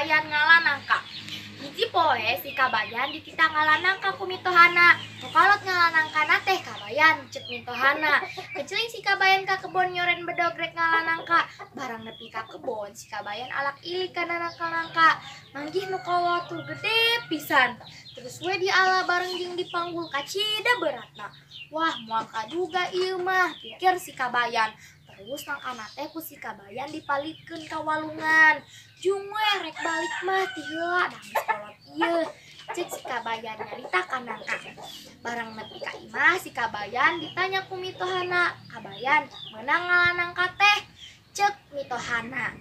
Kabayan ngala nangka. Hiji poe si Kabayan dititah ngala nangka ku mitohana. Nu kolot ngala nangkana teh Kabayan ceuk mitohana. Keceling si Kabayan ka kebon nyoren bedog rek ngala nangka. Barang nepi ka kebon si Kabayan alak ilik kana nangka-nangka. Manggih nu kolot tur gede pisan. Terus we diala bareng jeung dipanggul kacida beratna. Wah, moal kaduga ieu mah, pikir si Kabayan. Terus nangkana teh ku si Kabayan dipalidkeun ka walungan. Jung we rek balik mah ti heula da geus kolot ieu. Ceuk si Kabayan nyarita ka nangka. Barang nepi ka imah si Kabayan ditanya ku mitohana. Kabayan meunang ngala nangka teh? Ceuk mitohana.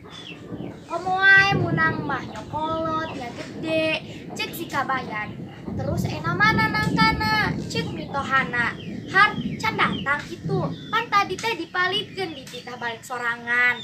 Komo wae meunang mah nya kolot nya gede. Ceuk si Kabayan. Terus ena mana nangkana? Ceuk mitohana. Har can datang kitu. Pan tadi teh dipalidkeun dititah balik sorangan.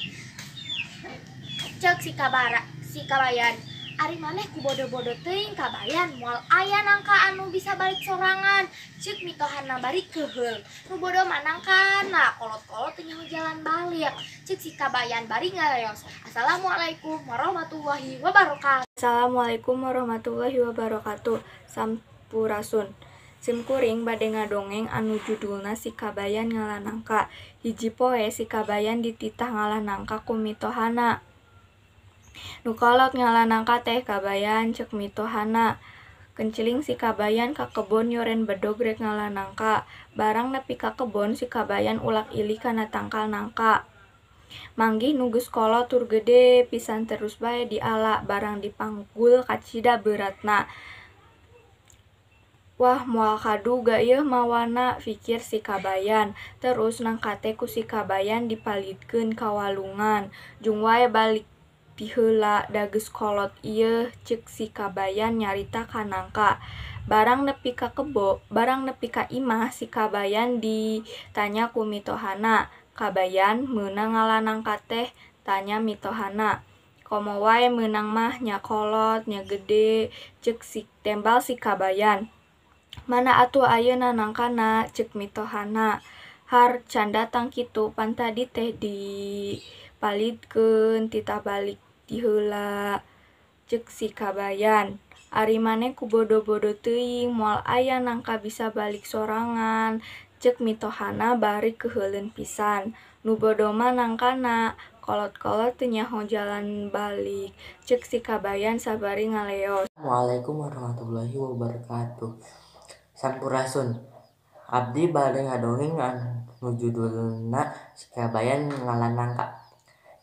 Ceuk si Kabayan. Ari maneh ku bodoh-bodoh teuing Kabayan, moal aya nangka anu bisa balik sorangan. Ceuk mitohana bari keuheul. Nu bodoh mah nangkana kolot-kolot teu nyaho jalan balik. Ceuk si Kabayan bari ngaleos. Assalamualaikum warahmatullahi wabarakatuh. Assalamualaikum warahmatullahi wabarakatuh. Sampurasun. Sim kuring bade ngadongeng anu judulna Si Kabayan Ngala Nangka. Hiji poe si Kabayan dititah ngala nangka ku mitohana. Nu kolot ngala nangka teh Kabayan ceuk mitohana. Kenceling si Kabayan ka kebon nyoren bedog rek ngala nangka. Barang nepi ka kebon si Kabayan ulak ilik kana tangkal nangka. Manggih nu geus kolot tur gede pisan terus bae diala barang dipanggul kacida beratna. Wah, moal kaduga ieu mawana, pikir si Kabayan. Terus nangka teh ku si Kabayan dipalidkeun ka walungan. Jung wae balik ti heula da geus kolot ieu, ceuk si Kabayan nyarita ka nangka. Barang nepi ka imah si Kabayan ditanya ku mitohana. Kabayan meunang ngala nangka teh? Tanya mitohana. Komo wae meunang mah nya kolot nya gede, ceuk si tembal si Kabayan. Mana atuh ayeuna nangkana, ceuk mitohana. Har can datang kitu pan tadi teh dipalidkeun titah balik ti heula, ceuk si Kabayan. Ari maneh ku bodoh-bodoh teuing moal aya nangka bisa balik sorangan, ceuk mitohana bari keuheuleun pisan. Nu bodoh mah nangkana, kolot-kolot teu nyaho jalan balik, ceuk si Kabayan sabari ngaleos. Assalamualaikum warahmatullahi wabarakatuh. Sampurasun. Abdi bade ngadongeng anu judulna Si Kabayan Ngala Nangka.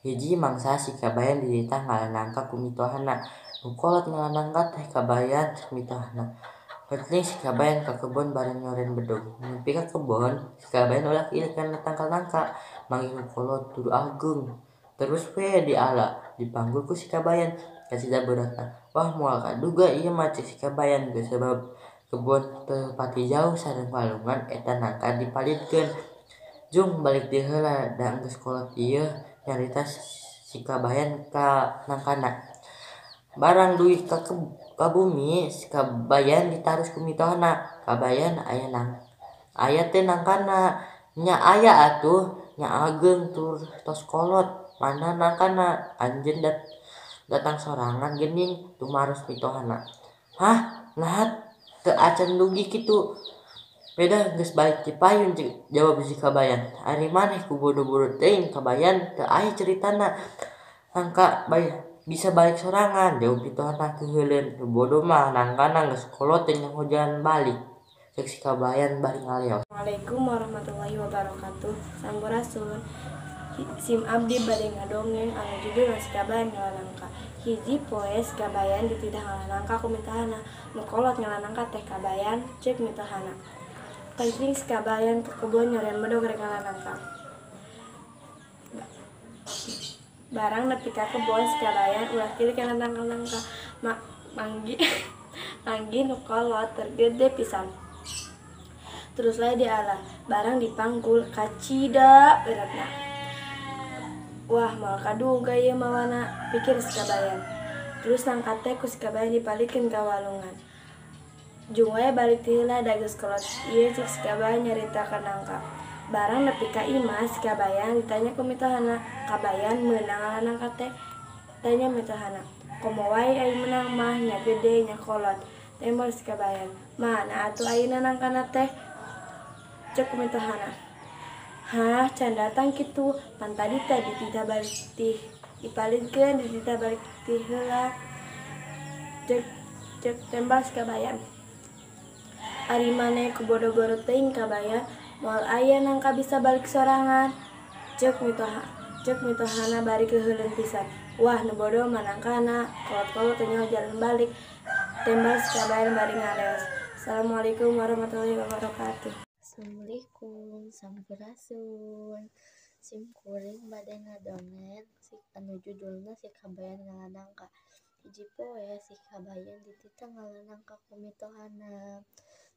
Hiji mangsa si Kabayan dititah ngala nangka ku mitohana. Nu kolot ngala nangka teh Kabayan ceuk mitohana. Penting si Kabayan ka kebon bareng nyoren bedog. Nepi ka kebon si Kabayan ulah ieu kana tangkal nangka. Manggih nu kolot tur ageung. Terus we diala dipanggul ku si Kabayan kacida beratna. Wah, moal kaduga ieu mah, ceuk si Kabayan geus sabab kebon teu pati jauh sareng walungan eta nangka dipalidkeun. Jung balik ti heula da geus kolot ieu, nyarita si Kabayan ka nangkana. Barang dugi ka bumi si Kabayan ditarus ku mitohana. Kabayan aya teu nangkana? Nya aya atuh, nya ageung tur tos kolot. Mana nangkana? Anjeun datang sorangan geuning, tumaros mitohana. Hah, naha teu acan dugi kitu? Beda geus balik ti payun, jawab si Kabayan. Ari maneh ku bodoh-bodoh teuing Kabayan, teu aya caritana nangka bisa balik sorangan, jawab mitohana keuheuleun. Nu bodoh mah nangkana geus kolot teu nyaho jalan balik, ceuk si Kabayan bari ngaleos. Assalamualaikum warahmatullahi wabarakatuh. Sampurasun. Sim abdi bade ngadongeng anu judulna Si Kabayan Ngala Nangka. Hiji poe si Kabayan dititah ngala nangka ku mitohana. Nu kolot ngala nangka teh Kabayan, ceuk mitohana. Penting si Kabayan ke kebon nyoren bedog rek ngala nangka. Barang nepi ka kebon si Kabayan ulah kilik kana tangkal nangka. Manggih nu kolot tergede pisan. Terus lae diala barang dipanggul kacida beratna. Wah, moal kaduga ieu mawana, pikir si Kabayan. Terus nangka teh ku si Kabayan dipalidkeun ka walungan. Jung wae balik ti heula da geus kolot ieu, ceuk si Kabayan nyarita ka nangka. Barang nepi ka imah si Kabayan ditanya ku mitohana. Kabayan meunang ngala nangka teh? Tanya mitohana. Komo wae ari meunang mah nya gede nya kolot, tembal si Kabayan. Mana atuh ayeuna nangkana teh? Cek mitohana. Hah, can datang kitu, pan tadi teh dititah balik ti dipalidkeun dititah balik ti heula. Cek tembal si Kabayan. Ari maneh ku bodo-bodo teuing Kabayan, moal aya nangka bisa balik sorangan. Cek mitohana bari keuheuleun pisan. Wah, nu bodoh mah nangkana, kolot-kolot teu nyaho jalan balik. Tembal si Kabayan bari ngaleos. Assalamualaikum warahmatullahi wabarakatuh. Assalamualaikum, sampurasun. Sim kuring bade ngadongeng si anu judulna Si Kabayan Ngala Nangka. Hiji poe si Kabayan dititah ngala nangka ku mitohana.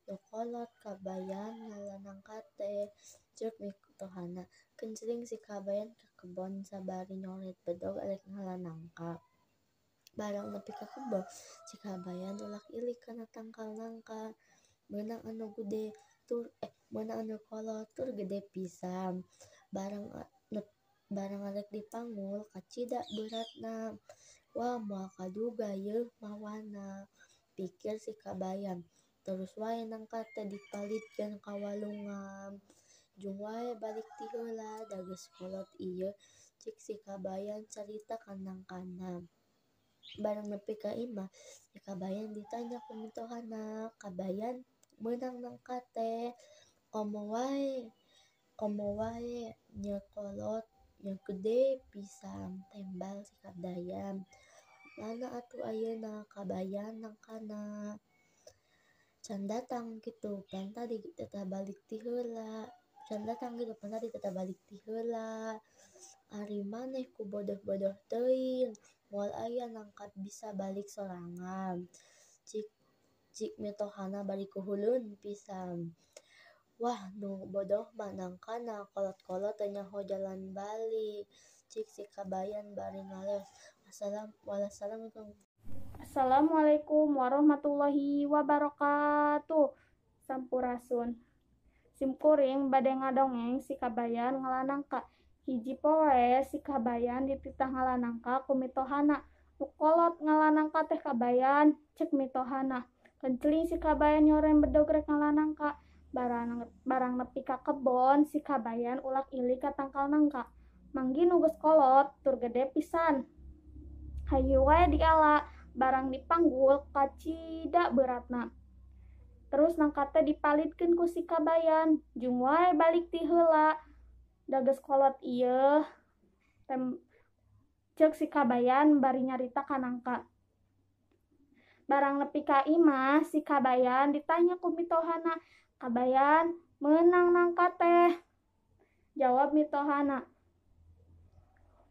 Nu kolot Kabayan ngala nangka teh, ceuk mitohana. Kencling si Kabayan ka kebon sabari nyoret bedog arek ngala nangka. Barang nepi ka kebon, si Kabayan ulak ilik kana tangkal nangka. Meunang anu gede tur meunang anu kolot tur gede pisan. Barang arek dipanggul kacida beuratna. Wah, moal kaduga yeuh mawana, pikir si Kabayan. Terus wae nangka teh dipalidkeun ka walungan. Jung wae balik ti heula, da geus kolot ieu, cik si Kabayan carita ka nangkana. Barang nepi ka imah, si Kabayan ditanya ku mitohana, "Kabayan meunang nangka teh? Komo wae nya kolot nya gede pisan," tembal si Kabayan. "Mana atuh ayeuna Kabayan nangkana? Can datang kitu pan tadi dititah balik ti heula. Ari maneh ku bodoh-bodoh teuing, moal aya nangka bisa balik sorangan," cik mitohana bari kuhuleun pisan. Wah, nu bodoh mah nangkana, kolot-kolot teu nyaho jalan balik, cik si Kabayan bari ngaleos. Assalamualaikum warahmatullahi wabarakatuh. Sampurasun. Sim kuring bade ngadongeng si Kabayan ngala nangka. Hiji poe si Kabayan dititah ngala nangka ku mitohana. Nu kolot ngala nangka teh Kabayan, cek mitohana. Kencling si Kabayan nyoren bedog rek ngala nangka. Barang nepi ka kebon, si Kabayan ulak ilik ka tangkal nangka. Manggi nu geus kolot tur gede pisan. Hayu wae diala, barang dipanggul kacida beuratna. Terus nangka teh dipalidkeun ku si Kabayan, jung wae balik ti heula, da geus kolot ieu, ceuk si Kabayan bari nyarita ka nangka. Barang nepi ka imah, si Kabayan ditanya ku mitohana, "Kabayan meunang nangka teh?" Jawab mitohana,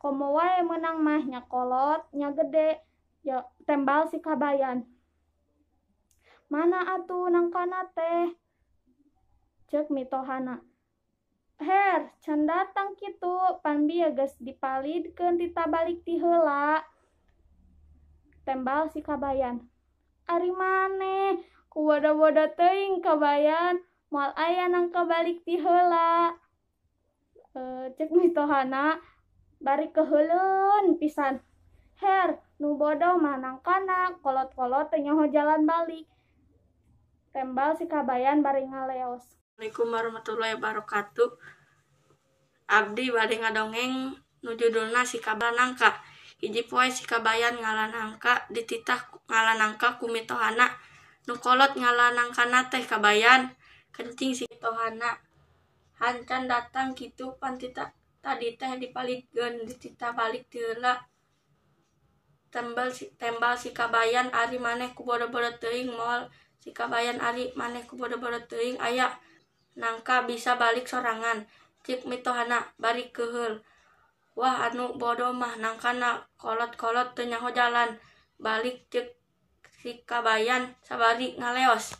"Komo wae meunang mah nya kolot nya gede," tembal si Kabayan. "Mana atuh nangkana teh?" Ceuk mitohana. "Her, can datang kitu, pan bieu geus dipalidkeun titah balik ti heula," tembal si Kabayan. "Ari maneh ku bodoh-bodoh teuing Kabayan, moal aya nangka balik ti heula," ceuk mitohana bari keuheuleun pisan. "Her, nu bodoh mah nangkana, kolot-kolot teu nyaho jalan balik," tembal si Kabayan bari ngaleos. Assalamualaikum warahmatullahi wabarakatuh. Abdi bade ngadongeng nu judulna Si Kabayan Nangka. Hiji poe si Kabayan ngala nangka dititah ngala nangka ku mitohana. Nu kolot ngala nangkana teh Kabayan, kencing si mitohana. Hancan datang kitu pan tadi teh dipalidkeun dititah balik ti heula. Tembal si Kabayan, "Ari maneh ku bodo-bodo teuing moal si Kabayan ari maneh ku bodo-bodo teuing aya nangka bisa balik sorangan," cik mitohana bari keuheul. Wah, anu bodoh mah nangkana, kolot-kolot teu nyaho jalan balik, ceuk si Kabayan sabari ngaleos.